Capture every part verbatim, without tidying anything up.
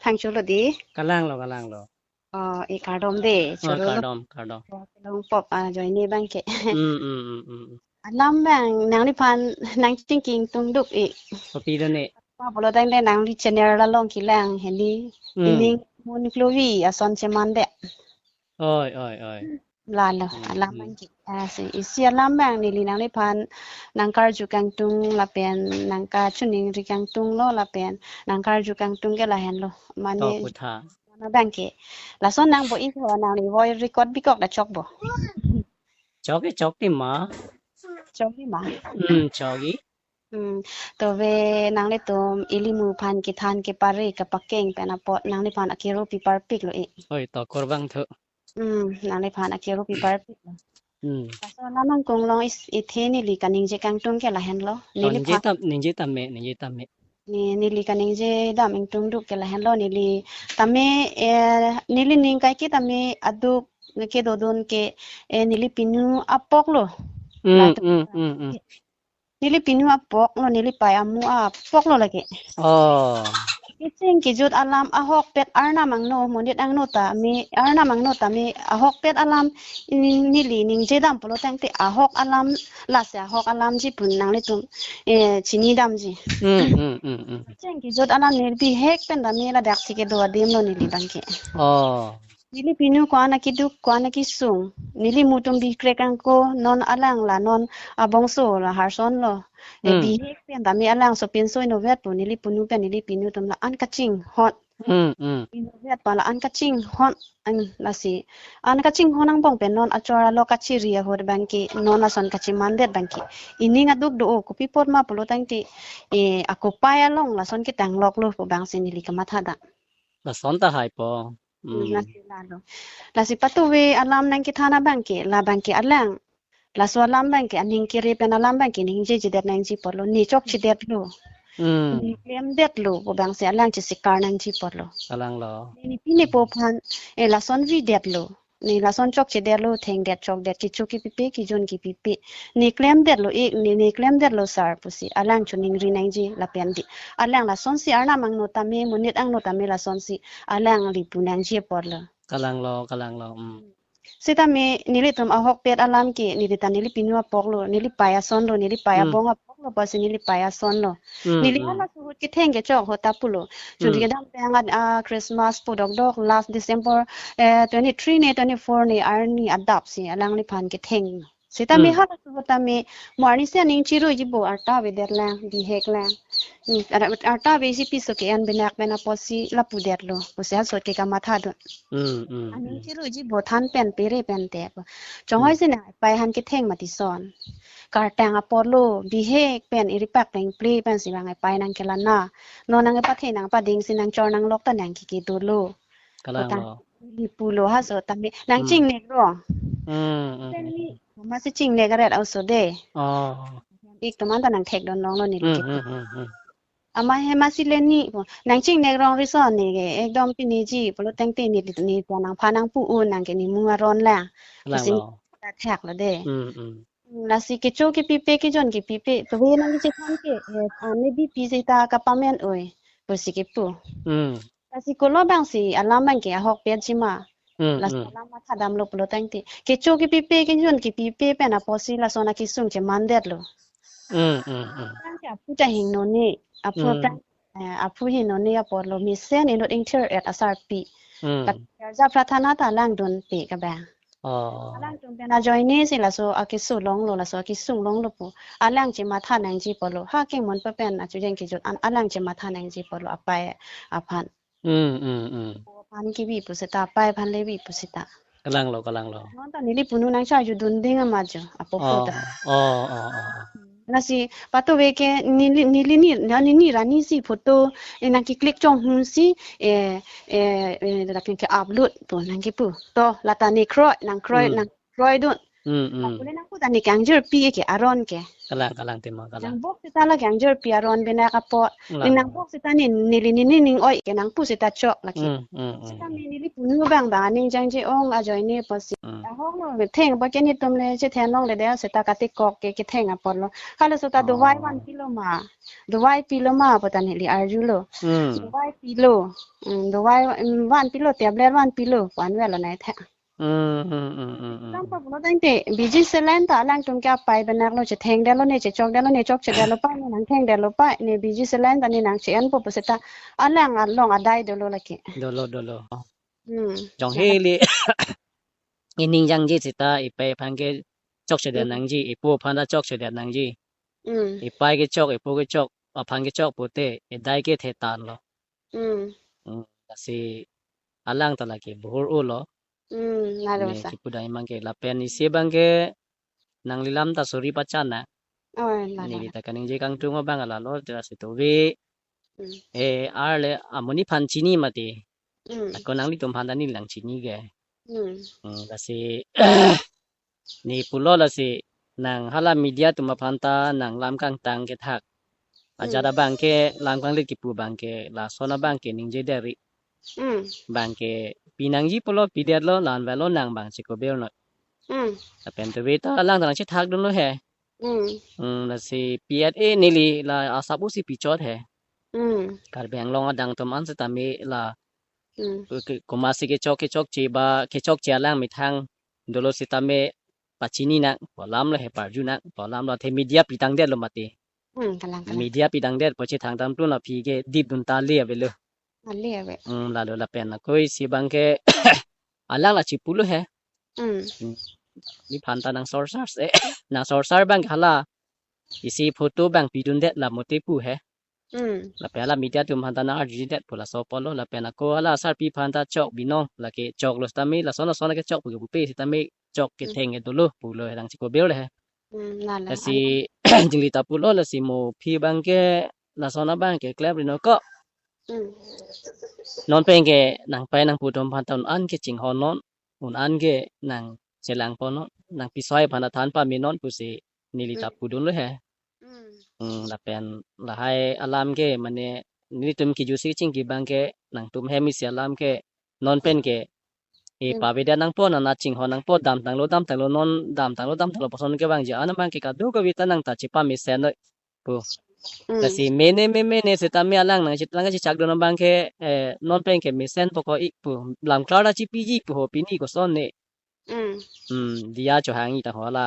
Thangcholo di. Kalang lo, kalang lo. Oh, eh, kardom de, oh, choro lo. Kardom, kardom. Oh, long pop, ah, join ni bang ke. Hmm, hmm, hmm, hmm. Alam bang, nangliphan, nangchingki ingtung duk eh. Kopi do ne? Ma pulo tangte nangli channel along kelang hini. Hmm. Ining mun kluvi ason cheman de. Oi, oi, oi. Lalo, hmm, alam hmm. Bang ke. Ah, si, isi alam bang neli nangliphan nangkarju kangtung lapen nangkachiningri kangtung lo lapen nangkarju kangtung ke lahenlo. Mane to putha. Mana bang ke. Lason nang bo iho nangli voice record bikok da chokpo. Chok ke chok ti ma. Chok ti ma. Hmm, chok i. Hmm, to ve nanglitum ilimu aphan kethan kepare kapakeng pen apot nangliphan akero piparpik lo eh. Oi, to korbang thu. Hmm, nangliphan akero piparpik lo. Hmm. Laso alam nangkung long is ithe neli kaningje kangtung ke lahenlo. Oh, neli ningje pha- tam, ningje tame, ningje tame. Ne, neli kaningje dam ingtung duk ke lahenlo neli tame, eh, neli ning kai ke tame aduk kedodun ke, eh, neli pinu apok lo. Hmm, latum hmm, hmm, hmm. Neli pinu apok lo, neli pei amu apok lo lake. Oh. Kecheng kejut alam ahokpet arnam angno, monit angno tame, arnam angno tame ahokpet alam ni-, neli ningje dam pulo tangte ahok alam, lasi ahok alamji pu nanglitum, eh, chini damji. Hmm, hmm, hmm, hmm. Kecheng kejut alam neli bihek pen tame ladak si kedo adim lo neli bang ke. Oh. Neli pinu ko-an akeduk, ko-an akesung. Neli mutum bikrek angko, non alang la non abongso la harson lo. Eh, hmm. Bihek pen tame alang sopinso inutvet pu, neli punu pen neli pinu atum la-an kachinghon. Hmm, hmm. Inutvet pa la-an kachinghon, an lasi. An kachinghon angbong pen non achor alok kachiri ahut bang ke, non lason kachimandet bang ke. Ining aduk do o, kopi apot ma pulo tangte, eh, akopai along lason ketang lok lo pu bang si neli kamatha da. Lason ta hai po. Hmm. Hmm, lasi lalo. Lasi patu ve alam nangkethan abang ke, la bang ke alang. Laso alam bang ke aning kere pen alam bang ke ningjejedet nangji apot lo, ne chokchedet lo. Hmm. Ne klemdet lo, pu bang si alang chesikar nangji apot lo. Kalang lo. Ne, ne pine po aphan, eh, lason videt lo. Ne lason chokchedet lo, thengdet chokdet, kecho kepipe, kejun kepipe. Ne klemdet lo ik, ne, ne klemdet lo sir pusi alang choningri nangji lapen di. Alang lasonsi arnam angno tame, monit angno tame lasonsi alangli pu nangji apot lo. Kalang lo, kalang lo. Hmm. Sitame nelitum ahokpet alam ke, neli ta neli pinu apok lo, neli pei ason lo, neli pei, hmm, abong apok lo, pusi neli pei ason lo. Hmm, neli, hmm, hala suhut ketheng kechok ahut ta pulo. Chun, hmm, kedamtang ad-, ah, Christmas pu dokdok last December, eh, twenty-three ne twenty-four ne arni adap si alangliphan ketheng. Sitame, hmm, hala suhut tame mo arnisi aning chiruji bo, arta avedet lang, bihek lang. Hmm, ar-, arta ave si piso ke-en benak pen apotsi lapudet lo. Pusi asot ke kamatha do. Hmm, hmm, aning, hmm, chiruji bo than pen pere pen te. Chonghoi, hmm, si nangpei aphan ketheng mati son. Kartang apor lo, bihek pen iripak tengple pen si nangpei nangkelana. Non nangpathe nangpading si nangchor nanglok ta nangkiki dolo. Kalang lo. Neli pulo ha so tame, hmm, nangchingnek rong. Hmm, hmm, pen hmm, ni, hmm, masi chingnek aret also de. Oh. Ik toman ta nangthek don long lo neli, hmm, ke. Hmm, hmm, hmm. Ama he masi leni po. Nangchingnek rong rison ne ke, ekdom piniji pulo tangte ne, ne, ne nangphan nangpu un nang ke ne mu aron la. Kalang lo. Pusi ta thek lo de. Hmm, hmm. Lasi kecho kepipe, kejun kepipe, to ve nangkechethan ke, eh, ah, ne B P seta kapamen oi, pusi kepu. Hmm. Lasi kolo bang si alam bang ke ahokpetji ma. Hmm, laso, hmm, alam mathadam lo pulo tangte. Kecho kepipe, kejun kepipe pen apotsi lason akesung chemandet lo. Hmm, hmm, hmm. Tangte aphu ta hingno ne, aphu, hmm, tang, eh, aphu hingno ne apor lo, mesen inut ingthir-et asarpi. Hmm. Kat-, karja prathana ta alang dunpe kabang. Oh. Alangtum pen ajoine si laso akeso long lo, laso akesung long lo pu alang chematha nangji apot lo. Ha kengmon papen achujeng kejut an alang chematha nangji apot lo apei aphan. Hmm, hmm, hmm. Aphan kebi pu seta, apei aphan le bi pu seta. Kalang lo, kalang lo. Non ta neli punu nangcharju dun ding ama jo, apo, oh, photo ta. Oh, oh, oh, oh. Lasi patu ve ke neli, neli ni, na neli ni arnisi photo, eh, nangke-click chonghun si, eh, eh, eh, lapen ke-upload pu nangkepu. To, lata ne kroi, nang kroi, hmm, nang kroi dun. Hmm, hmm. Lapu le nangpu ta ne kangjirpi ke aron ke. Kalang, kalang tema, kalang. Nangbok seta la kangjirpi aron bina kapo. Kalang. Ne nangbok seta ne, neli ne, ne ning oi ke nangpu seta chok lake. Hmm, hmm, hmm. Seta ne neli punu bang bang aning jangje ong ajoine pusi. Hmm. Ahong lo theng po ke netum le chethen longledet seta katikok ke ketheng apotlo. Halaso ta dovai Oh. vanpilo ma. Dovai pilo ma pu ta neli arjulo. Hmm. Dovai pilo. Hmm, dovai, hmm, vanpilo, tablet vanpilo pu anvet lo nai the. Hmm, hmm, hmm, hmm, hmm. Lam pa pulo tangte, biji saline ta alangtum ke apai benak lo, chethengdetlo ne, chechokdetlo ne, chokchedetlo pa ne, nangthengdetlo pa ne, biji saline ta ne nangche-enpo pu seta alang along adai dolo lake. Dolo, dolo. Hmm. Jong Jahat. Heli ining jangje seta ipai aphan ke chokchedet Hmm. nangji, ipo aphan ta chokchedet nangji. Hmm. Ipai kechok, ipo kechok, aphan kechok pute, idai ke thetan lo. Hmm. Hmm, lasi alang ta lake bohor-o lo. Hmm, lalo Ne sa. kipudai abang ke lapen isi abang ke nangli lam ta suri pachan na. Oh, lalo. Neli ta kaningje kangtung abang lalo, jelas itu wi. Hmm. Eh, arle amonit aphan chini mati. Hmm. Ako nanglitum aphan ta neli nangchini ke. Hmm. Hmm, lasi ne pulo lasi nang hala media atum aphan ta nang lam kangtang kethak. Ajat Hmm. abang ke lam kanglit kipu abang ke lason abang ke ningje deri. Hmm. Abang ke pinangji pulo pidetlo la-an avelo nang abang chikobel noi. Hmm. Lapen tuve ta alang ta nangchethak dunlo he. Hmm. Hmm, lasi P S A neli la asap-o si pichot he. Hmm. Karbi Anglong adang atum an setame la Hmm. ke, komatsi kechok kechokche ba kechokche alang methang dolo setame pachini nang, pu alam lo he parju nang, pu alam lo athe media pitangdetlo mati. Hmm, kalang, kalang. Media pitangdet pu chethang tam tu na phi ke dip dun ta le avelo. Ale ave. Hmm, lalo lapen ako isi abang ke alang la chipulo he. Hmm. Hmm. Nephan ta nang sorsar, eh, nang sorsar abang ke hala isi photo abang pidundet la mote pu he. Hmm. Lapen hala media atum aphan ta nang arjudet pu laso apotlo, lapen ako hala sarpi aphan ta chok binong, lake choklo setame, lason lason lake chok pu ke pupe setame chok Hmm. ketheng ke dolo pulo he nang chikobel he. Hmm, lalo, Lasi alang. Jingli ta pulo lasi mo phi abang ke lason abang ke klemri noi ko. Hmm. Non pen ke nangpai nangpu atum aphan ta un-an ke chinghon non, un-an ke nangchelangpon non, nangpiso aphan ta than pame non pusi neli ta Hmm. pudunlo he. Hmm. Hmm, lapen lahai alam ke mane nelitum kijutsi chingki abang ke nangtum hem isi alam ke non pen ke e Hmm. pavedet nangpo, nang nat chinghon nangpo, damtanglo damtanglo non, damtanglo damtanglo puson kevangji an abang ke kadokave ta nang ta chepamesen noi pu. Hmm. Lasi mene me mene setame alang nang chit lang chichak dun abang ke, eh, non pen ke mesenpo ko ik pu. Lam klar ta chipiji pu ho pini koson ne. Hmm. Hmm, diya chohangji ta ho la.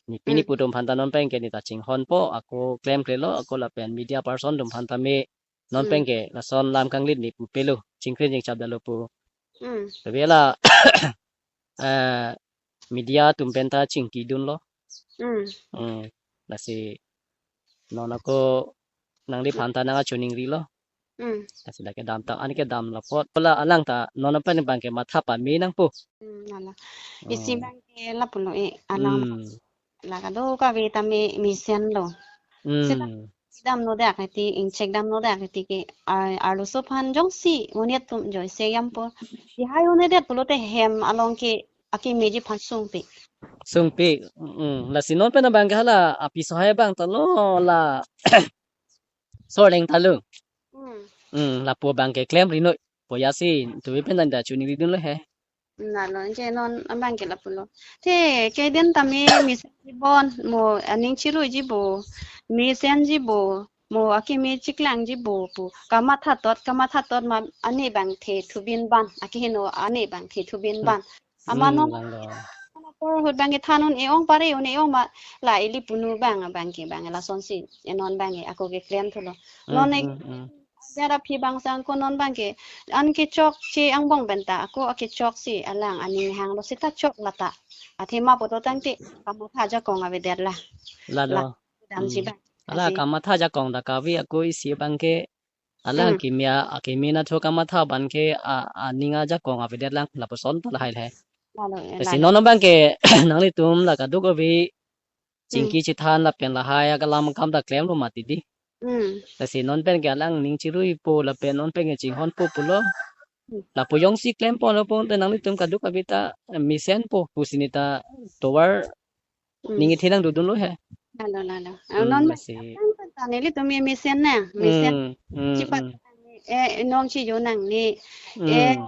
Ne pini Hmm. pu atum aphan ta non pen ke ne ta chinghonpo, ako klemklelo, ako lapen media person atum aphan tame non Hmm. pen ke lason lam kanglit ne pupelo, chingkrin chingchapdetlo pu. Hmm. Tapi la, eh, media atum pen ta chingki dunlo. Hmm. Hmm. Lasi non ako nangliphan ta nang achuning rilo. Hmm. Lasi lake damtang, anke damlo apot. Pu la alang ta non pen abang ke matha pame nangpo. Hmm, lalo. Isi Hmm. abang ke lapulo e, alang Hmm. la kadokave tame mesenlo. Seta Hmm. damno dak hati, ingchek damno dak hati ke, ah, arloso aphan jongsi monit atum joise yampo. Dihai un-edet pulote hem along ke akemeji aphan sungpik. Sungpik. Hmm. Lasi non pen abang ke hala apiso hai abang ta lo la sorleng ta lo. Hmm. Hmm, lapu abang ke klemri noi. Pu ya si, tuve pen ta chuning ridunlo he. Lalo, je non abang ke lapulo. Te, kedin tame mesenji bon, mo aning chiruiji bo, mesenji bo, mo akeme chiklangji bo pu. Kamatha tot, kamatha tot ma ane abang the thubin ban, akeheno ane abang the thubin Hmm. ban. Ama Hmm, non lalo. Apor ahut abang ke than un-e ong, pare un-e ong ma la ili punu abang, abang ke abang lasonsi. E non abang ke ako ke klemthulo. Hmm, Non e hmm, hmm. Jara phi abang sang ko non abang ke an kechokche angbong pen ta ako akechoksi alang aning hanglo seta chok lata. Athema poto tangte kamatha ajakong avedet la. Lalo. La damji Hmm. abang. Hala Lasi kamatha ajakong ta kave ako isi abang ke alang Hmm. keme a, akeme nathu kamatha abang ke a, aning ajakong avedet lang lapuson ta lahai le. Lalo, eh, Lasi lalo. Non abang ke nanglitum la kadokave Hmm. chingki chethan lapen lahai akalam akam ta klemlo mati di. Hmm. Lasi non pen ke alang ning chiruipo lapen non pen ke chinghonpo pulo. Hmm. Lapu jongsi klempon lo pon te nanglitum kadokave ta, eh, mesenpo pusi neta tovar Hmm. ning kethe nangdodunlo he. Lalo, lalo. Ah, Hmm, non lasi. Tang ta nelitum ye mesen na, mesen. Hmm, hmm, Chipat hmm. eh, nong chijo nangne. Eh, Hmm.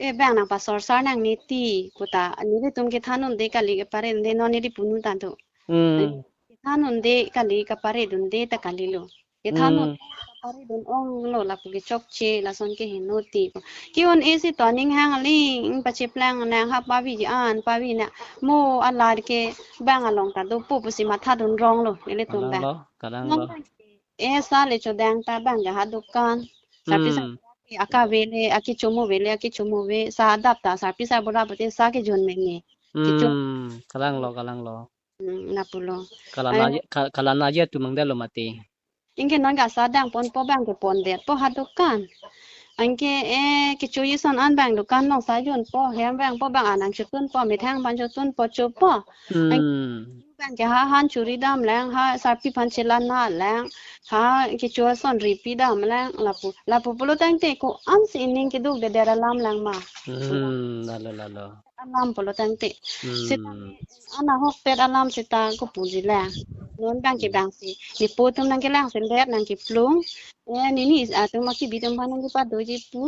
eh, bang nangpasorsar nangne ti, puta, nelitum kethan un-e kali kepare un-e, non neli punu tantu. Hmm. Kethan un-e kali kepare un-e ta kalilo. Kethan un Hmm. kepare un-ong lo lapu kechokche, lason ke heno ti. Ke-un-e si to aning hang aling pacheplang nang ha pavi an, pavi na mo alar ke bang along ta dopo pusi matha dun rong lo, nelitum bang. Kalang lo, kalang Nong lo. bang ke, eh, sa le chodang ta bang ke ha dukan. Sarpi sa Hmm. akave le, akecho mo ave le, akecho mo ave, sa adap ta, sarpi sa bura pute sa kejun mene. Kecho- Hmm, kalang lo, kalang lo. Hmm, lapulo. Kalang Ai- aja, ka-, kalang aja tu mangdalo mati. Anke non ke sa dangponpo bang ke pondetpo ha dukan. Anke, eh, kecho ison an bang dukan nong sa junpo, hem bangpo bang anang chotunpo, methang aphan chotunpo chopo. Anke Hmm. bang ke ha han churi dam lang, ha sarpi aphan chelang na lang, ha kecho ason ripi dam lang, lapu, lapu pulo tangte ko-an si ining keduk de dera lam lang ma. Hmm, lalo, lalo. Alam pulo tangte. Seta Hmm. ana hokpet alam seta kopuji lang. Non bang ke Hmm. bang si. Nepo atum nangkelangselet nangkeplung. Eh, nini atum akibi atum aphan nangkepadoji pu.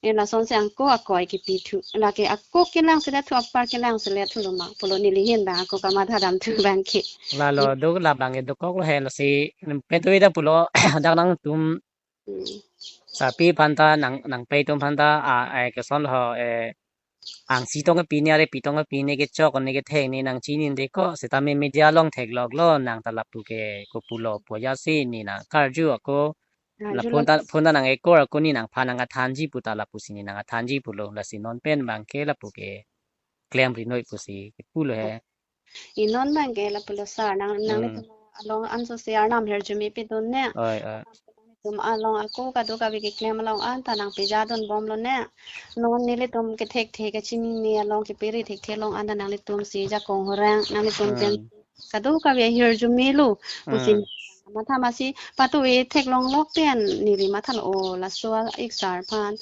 Eh, lason si ako ako kipi thu. Lake ako kelangselet thu apar kelangselet thu lo ma. Pulo neli hin bang ako kamatha dam thu bang ke. Lalo do labang ke dokok lo he lasi. Petui da pulo dak nangtum Hmm. Sarpi aphan ta nang, nangpei atum aphan ta, ah, eh, keson lo, eh, angsi tong kepi ne, are pi tong kepi ne, kechok ne, kethek ne, nangchini un-e ko, seta me media along theklok lo, nang ta lapu ke kopulo pu aja si, ne nangkarju ako, Karju la phone lo. ta, phone ta nang ekor ako, ne nangphan nangkethanji pu ta lapusi ne nangkethanji pulo, lasi non pen bang ke lapu ke klemri noi pusi, kepulo he. I non bang ke lapulo sir, nang, Hmm. nanglitum along anso si arnam hirjume pidun ne. Oi, oi. Tum along ako kadokave keklem along an ta nangpejadun bomlo ne. Non nelitum kethekthe kachinine along kepere thekthe along an ta nanglitum si jakong horang nanglitum pen Hmm. kadokave hirjume lo. Pusi Hmm. matha masi patu e theklong lok pen neli matha lo o laso ik sir aphan.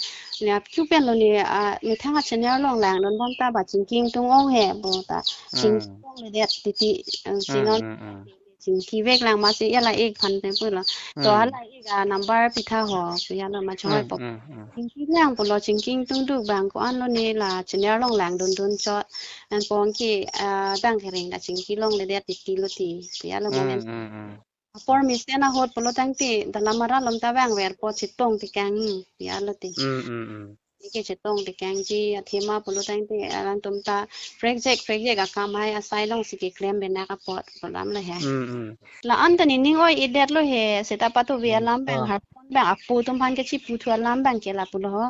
Ne aphu pen lo ne, ah, methang a channel along langdun bom ta ba chingki ingtung ong he pu ta. Chingki Hmm. ongledet titi, eh, si Hmm, non hmm, hmm. chingki vek lang masi ela ik aphan pen pulo. To Hmm. hala ik a number pitha ho, pu ya lo ma choi Hmm, pok. hmm, hmm. Chingki lang pulo chingki ingtung duk bang ko-an lo ne la channel along langdundun chot. Nangkong ke, ah, bang kereng ta chingki longledet titi lo ti, pu ya lo ma Hmm, len. hmm, hmm. Apor mesen ahut pulo tangte dalam ara along ta bang verpo chetong tekang, pu ya lo ti. Hmm, hmm, hmm. Ike chetong tekangji athema pulo tangte alangtum ta prekjek prekjek akam hai asai along si keklem benak apot pu alam lo he. Hmm, hmm. La an ta nening oi-edet lo he, seta patu ve Hmm. alam bang Ah. har bang apo atum aphan kechipu thu alam bang ke lapulo ho.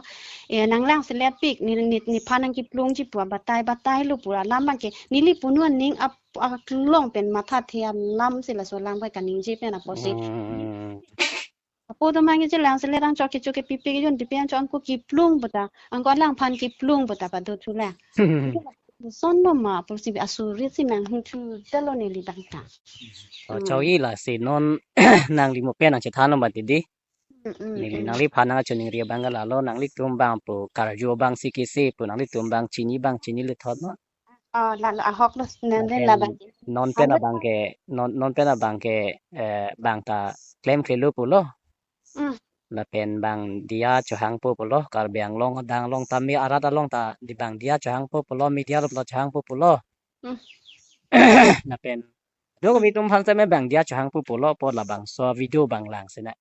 Eh, nanglangselet pik, ne, ne, nephan nangkeplungji pu batai batai lo pu alam bang ke neli punu aning ap aklong pen mathathe alam si laso alam bang kaningje pen apotsi. Hmm. Apo atum aphan kechelangselet ang chok kecho kepi pik jun tipi ang chok angko keplung puta. Angko alangphan keplung puta pado thu la. Lason lo ma pusi asuri si nang hung thu dalo neli bang ta. Oh, Hmm. Choi lasi non nangli mo pen nangchethan lo mati di. Hmm, hmm, Neli hmm. nangliphan nangchiningri abang ke lalo nanglitum bang pu karju abang si kisi pu nanglitum bang chini bang chinilo thot no. Oh, lalo ahok lo nande Lapen labang. non pen Alo. abang ke, non, non pen abang ke, eh, bang ta klemklelo pulo. Hmm. Lapen bang diya chohangpo pulo, Karbi Anglong adang along ta me arat along ta di bang diya chohangpo pulo, media along ta chohangpo pulo. Hmm. Lapen do kami atum aphan seme bang diya chohangpo pulo, po labangso video bang lang sina.